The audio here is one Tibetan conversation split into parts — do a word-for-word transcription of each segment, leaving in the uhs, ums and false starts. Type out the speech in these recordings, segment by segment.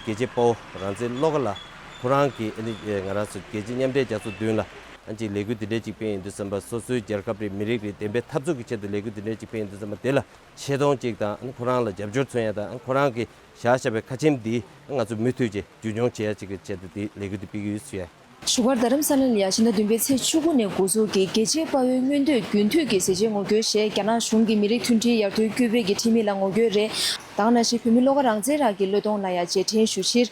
རྒྱལ་གཅེས་དཔའ་བོ་རང་བཙན་བློ་དགའ་ལགས་ཁོ་རང་གིས་ཨ་ནི་ང་རང་ཚོ་རྒྱལ་གཅེས་མཉམ་འབྲེལ་རྒྱལ་ཚོགས་མདུན་ལ་ཨ་ཅིག་ལས་འགུལ་འདི་འདྲའི་ཅིག་སྤེལ་ཡོང་དུས་ཙམ་པ། སོ་སོའི་རྒྱལ་ཁབ་རེད། མི་རིགས་རེད། བདེན་པའི་འཐབ་རྩོད་ཀྱི་ཆེད་དུ་ལས་འགུལ་འདི་འདྲའི་ཅིག་སྤེལ་ཡོང་དུས་ཙམ་པ། དེ་ལ་ཆེ་མཐོང་ཅིག་དང་ཨ་ནི་ཁོ་རང་ལ་རྒྱབ་སྐྱོར་མཚོན་ཡ་དང་། ཨ་ནི་ཁོ་རང་གིས་བཞག་བཞག་པའི་ཁ་ཆེམས་འདི་ང་ཚོ་མུ་མཐུད་ཅིག་རྒྱུན་འཁྱོངས་བྱེད་ཡ་ཅིག་གི་ཆེད་དུ་འདི་ལས་འགུལ་འདི་སྤེལ་གྱི་ཡོད་ཟེར་ཡ། བཞུགས་སྒར་རྡ་རམ་ས་ལ་ལ་ཡ་ཕྱི་ཟླ་བདུན་པའི་ཚེས་བཅུ་དགུ་ནས་འགོ་འཛུགས་ཀྱིས་རྒྱལ་གཅེས་དཔའ་བོའི་མངོན་འདོད་རྒྱུན་མཐུད་ཀྱི་ཟས་བཅད་ངོ་རྒོལ་ཞེས་རྒྱ་ནག་གཞུང་གི་མི་རིགས་མཐུན་སྒྲིལ་ཡར་ཐོན་སྐུལ་སྤེལ་གྱི་ཁྲིམས་ཡིག་ལ་ངོ་རྒོལ་རེད། ད་ག་ནང་བཞིན་བོད་མི་བློ་དགའ་རང་བཙན་རང་གི་བློས་གཏོང་ལ་ཡ་རྗེས་དྲན་ཞུ་ཕྱིར།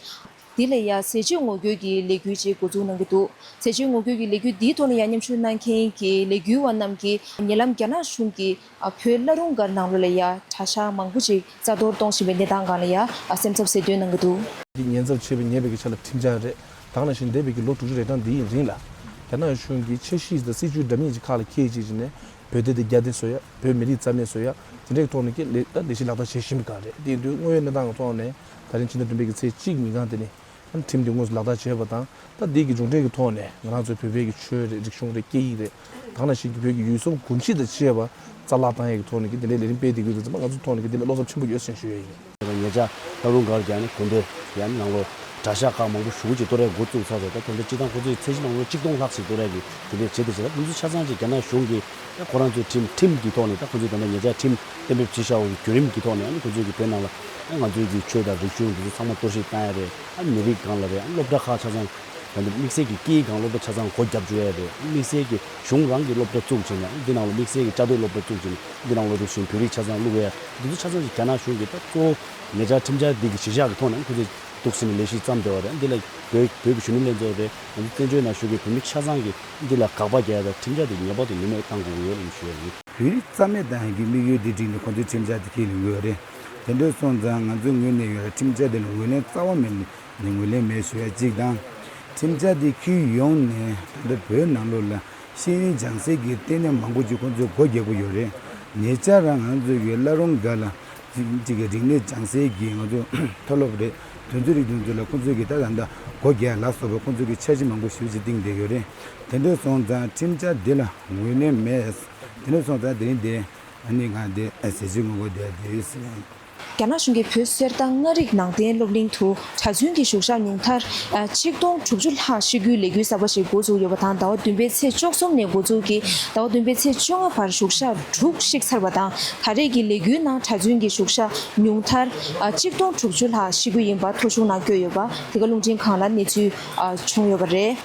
འདི་ལ་ཡ་ཟས་བཅད་ངོ་རྒོལ་གྱི་ལས་འགུལ་ཅིག་འགོ་འཛུགས་གནང་གི་འདུག་ཟས་བཅད་ངོ་རྒོལ་གྱི་ལས་འགུལ་འདིའི་ཐོག་ལ་ཡ་མཉམ་ཞུགས་གནང་མཁན་གྱི་ལས་འགུལ་བ་རྣམས་ཀྱིས་ཉེ་ལམ་རྒྱ་ནག་གཞུང་གིས་བོད་བླ་རུང་སྒར་ནང་ལོགས་ལ་ཡ་གྲྭ་ཤག་མང་པོ་ཅིག་རྩ་གཏོར་གཏོང་བཞིན་པའི་གནས་སྟངས་སྒང་ལ་ཡ་སེམས་འཚབ་གསལ་སྟོན་གནང་གི་འདུག་འདི་ཉེན་ཚབས་ཆེ་བའི་ཉེ་བའི་གི་ཆ་ལ་ཁྲིམས་འཆར་རེད། ད་ག་ནང་བཞིན་འདས་པའི་གི་ལོ་དྲུག་ཅུ་རེ་གྲངས་འདིའི་རིང་ལ་རྒྱ་ནག་གཞུང་གིས་འཆར་གཞི་དང་སྲིད་ཇུས་འདྲ་མིན་གྱི་ཁག་ལ་འཁེལ་བྱས་བྱས་ནས་བོད་དེ་དེ་རྒྱ་དེ་བཟོ་ཡ། བོད་མི་རིགས་རྩ་མེད་བཟོ་ཡ། དེ་འདྲའི་ཐོག་ནས་ཀྱི་ལས་ད་ལས་གཞི་ལག་བསྟར་བྱེད་བཞིན་པའི་སྒང་རེད། དེ་ཡིན་དུས་དངོས་ཡོད་གནས་སྟངས་ཀྱི་ཐོག་ནས་ད་རིང་ཕྱི་ཟླ་བདུན་པའི་གི་ཚེས་གཅིག་ཉིན་གང་དེ་ནས་ཁྲིམས་དེ་དངོས་སུ་ལག་བསྟར་བྱས་པ་དང་། ད་འདི་གི་མཇུག་འབྲས་ཀྱི་ཐོག་ནས་ང་རང་ཚོའི་བོད་པའི་གི་ཆོས་རེད། རིག་གཞུང་རེད། སྐད་ཡིག་རེད། ད་ག་ནང་བཞིན་གྱི་བོད་ཀྱི་ཡུལ་སྲོལ་གོམས་གཤིས་དང་བཅས་པ་རྩ་བརླག་བཏང་ཡས་ཀྱི་ཐོག་ནས་ཀྱི་དེ་འདྲའི་ལས་རིམ་སྤེལ་བསྡད་ཀྱི་ཡོད་ཙང་། ང་ཚོའི་ཐོག་ནས་ཀྱི་དེ་ལ་བློ་འཚབ་ཆེན་པོ་ཡོད་ཟེར་ཞུ་ཡས་ཡིན། ཉེ་ཆར་བླ་རུང་སྒར་གྱི་ཨ་ནི་དགོན་སྡེ་ཡ་ནང་ལོགས་གྲྭ་ཤག་ཁག་མང་པོ་ཞེ་པོ་ཅིག་གཏོར་ཡས་འགོ་བཙུགས་ཚར་ཟེར། ད་དེ་འདྲ་སྤྱིར་བཏང་ཁོ་ཚོའི་ཚད་གཞི་ནང་ལོགས་གཅིག་སྟོང་ལྷག་ཅིག་གཏོར་ཡས་ཀྱི་དེ་འདྲ་བྱེད་བསྡད་ཟེར། ད་དེ་ཚོ་ཆ་ཚང་ཅིག་རྒྱ་ནག་གཞུང་གིས་ཁོ་རང་ཚོའི་ཁྲིམས་ཁྲིམས་ཀྱི་ཐོག་ནས། ད་ཁོ་ཚོས་ད་ལྟ་ཉེ་ཆར་ཁྲིམས་གཏན་འབེབས་བྱས་བཞག་པའི་བརྒྱུད་རིམ་གྱི་ཐོག་ནས་ཨ་ནི་ཁོ་ཚོས་ཀྱི་བོད་ནང་ལ་ང་ཚོའི་གི་ཆོས་དང་རིག་གཞུང་འདི་ཚོ་ཚང་མ་གཏོར་བཤིག་བཏང་ཡ་རེད། ཨ་མི་རིགས་སྒང་ལ་རེད། ཨ་སློབ་གྲྭ་ཁག་ཆ་ཚང་ད་ལྟ་དམིགས་བསལ་གྱི་སྐད་ཡིག་སྒང་སློབ་གྲྭ་ཆ་ཚང་སྒོ་བརྒྱབ་བཅུག་ཡ་རེད། དམིགས་བསལ་གྱི་གཞུང་རང་གི་སློབ་གྲྭ་བཙུགས་བྱས་ནས་འདི་ནང་ལ་དམིགས་བསལ་གྱི་བཅའ་སྡོད་སློབ་གྲྭ་བཙུགས་བྱས་ནས་འདི་ནང་ལ་འདུག་བཞིན་བོད་རིགས་ཆ་ཚང་བླུག་ཡ། འདི་ཚོ་ཆ་ཚང་ཞིག་རྒྱ་ནག་གཞུང་གིས་ད་གཙོ་བོ་ཉེ་ཆར་ཁྲིམས་འཆར་འདི་གི་གཞི་བཞག་གི་ཐོག་ནས་ཁོ་ཚོས་འདུག་ཟིན་ནས་ལས་གཞི་བརྩམས་བསྡད་པ་རེད། འདི་ལ་བོད་བོད་ཀྱི་གཞོན་ནུ་ལྷན་ཚོགས་རེད། ང་ཚོ་བཙན་བྱོལ་ནང་བཞུགས་པའི་བོད་མི་ཆ་ཚང་གིས་འདི་ལ་དགག་པ་རྒྱག་ཡ་དང་ཁྲིམས་འཆར་འདི་ངེས་པར་དུ་ནུས་མེད་གཏང་དགོས་ཀྱི་ཡོད་ལ་ཞུ་ཡ་ཡིན། བོད་རིགས་རྩ་མེད་གཏང་ཡ་གི་དམིགས་ཡུལ་འདི་བསྒྲིགས་ནས་ཁོ་ཚོས་ཁྲིམས་འཆར་འདི་འཁྱེར་ཡོང་གི་ཡོད་རེད། དེ་འདྲ་སོང་ཙང་ང་ཚོའི་ངོས་ནས་ཡོད་ར་ཁྲིམས་འཆར་འདི་ལ་ངོས་ལེན་རྩ་བ་མེད་ནས་ངོས་ལེན་མེད་ཞུ་ཡ་གཅིག་དང་། ཁྲིམས་འཆར་འདི་འཁྱེར་ཡོང་ནས་ད་ལྟ་བོད་ནང་ལོགས་ལ་ཤེས་ཡོན་སྦྱང་སའི་གི་ལྟེ་གནས་མང་པོ་ཅིག་ཁོ་ཚོས་སྒོ་རྒྱག་གི་ཡོད་རེད། ཉེ་ཆར་རང་ང་ཚོ་གི་བླ་རུང་སྒར་ལ་ཅིག་གི་རིག་གནས་སྦྱང་སའི་གི་ང་ཚོ་མཐོ་སློབ་རེད། དེ་ཚོའི་རིགས་དེ་ཚོ་ལ་ཁོ་ཚོས་གི་ད་ད་ལྟ་སྒོ་རྒྱག་ལ་སོགས་པ་ཁོ་ཚོས་གི་འཆར་གཞི་མང་པོ་ཞེ་པོ་ཅིག་བཏིང་བསྡད་ཡོད་རེད། དེ་འདྲ་སོང་ཙང་ཁྲིམས་འཆར་འདི་ལ་ངོས་ལེན་མེད། དེ་འདྲ་སོང་ཙང་དེ་རིང་འདི་ཨ་ནི་ང་འདི་ཟས་བཅད་ངོ་རྒོལ་འདི་འདི་ཟེར། རྒྱ་ནག་གཞུང་གིས་བོད་གསེར་ཐང་མངའ་རིས་ནང་བསྟན་སློབ་གླིང་དུ་གྲྭ་བཙུན་གྱི་བཞུགས་ཞག་ཉུང་མཐར་ཆིག་སྟོང་དྲུག་ཅུ་ལྷག་བཤིག་རྒྱུའི་ལས་འགུལ་གསར་པ་ཞིག་འགོ་བཙུགས་ཡོད་པ་དང་། ཟླ་བ་བདུན་པའི་ཚེས་བཅུ་གསུམ་ནས་འགོ་བཙུགས་ཀྱིས་ཟླ་བ་བདུན་པའི་ཚེས་བཅོ་ལྔ་བར་བཞུགས་ཞག་དྲུག་བཤིག་ཚར་བ་དང་། ད་རེས་ཀྱི་ལས་འགུལ་ནང་གྲྭ་བཙུན་གྱི་བཞུགས་ཞག་ཉུང་མཐར་ཆིག་སྟོང་དྲུག་ཅུ་ལྷག་བཤིག་རྒྱུ་ཡིན་པ་ཐོ་གཞུང་ནང་བཀོད་ཡོད་པ་འདི་ག་རླུང་འཕྲིན་ཁང་ལ་གནས་ཚུལ་བྱུང་ཡོད་པ་རེད།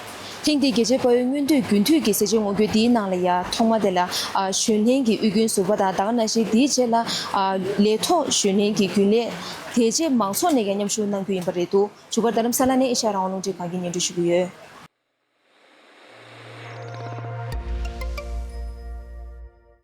ཐེངས་འདིའི་རྒྱལ་གཅེས་དཔའ་བོའི་མངོན་འདོད་རྒྱུན་མཐུད་ཀྱི་ཟས་བཅད་ངོ་རྒོལ་འདིའི་ནང་ལ་ཡ་ཐོག་མ་དེ་ལ་ཨ་གཞོན་ལྷན་གྱི་དབུས་རྒྱུན་ཟུར་པ་དང་། ད་ག་ནང་བཞིན་དེའི་རྗེས་ལ་ཨ་ལས་ཐོག་གཞོན་ལྷན་གྱི་རྒྱུན་ལས། དེ་རྗེས་མང་ཚོགས་ནས་ཀྱང་མཉམ་ཞུགས་གནང་རྒྱུ་ཡིན་པ་རེད་འདུག་བཞུགས་སྒར་རྡ་རམ་ས་ལ་ནས་ཨེ་ཤ་ཡ་རང་དབང་རླུང་འཕྲིན་ཁང་གིས་སྙན་སྒྲོན་ཞུ་གི་ཡོད།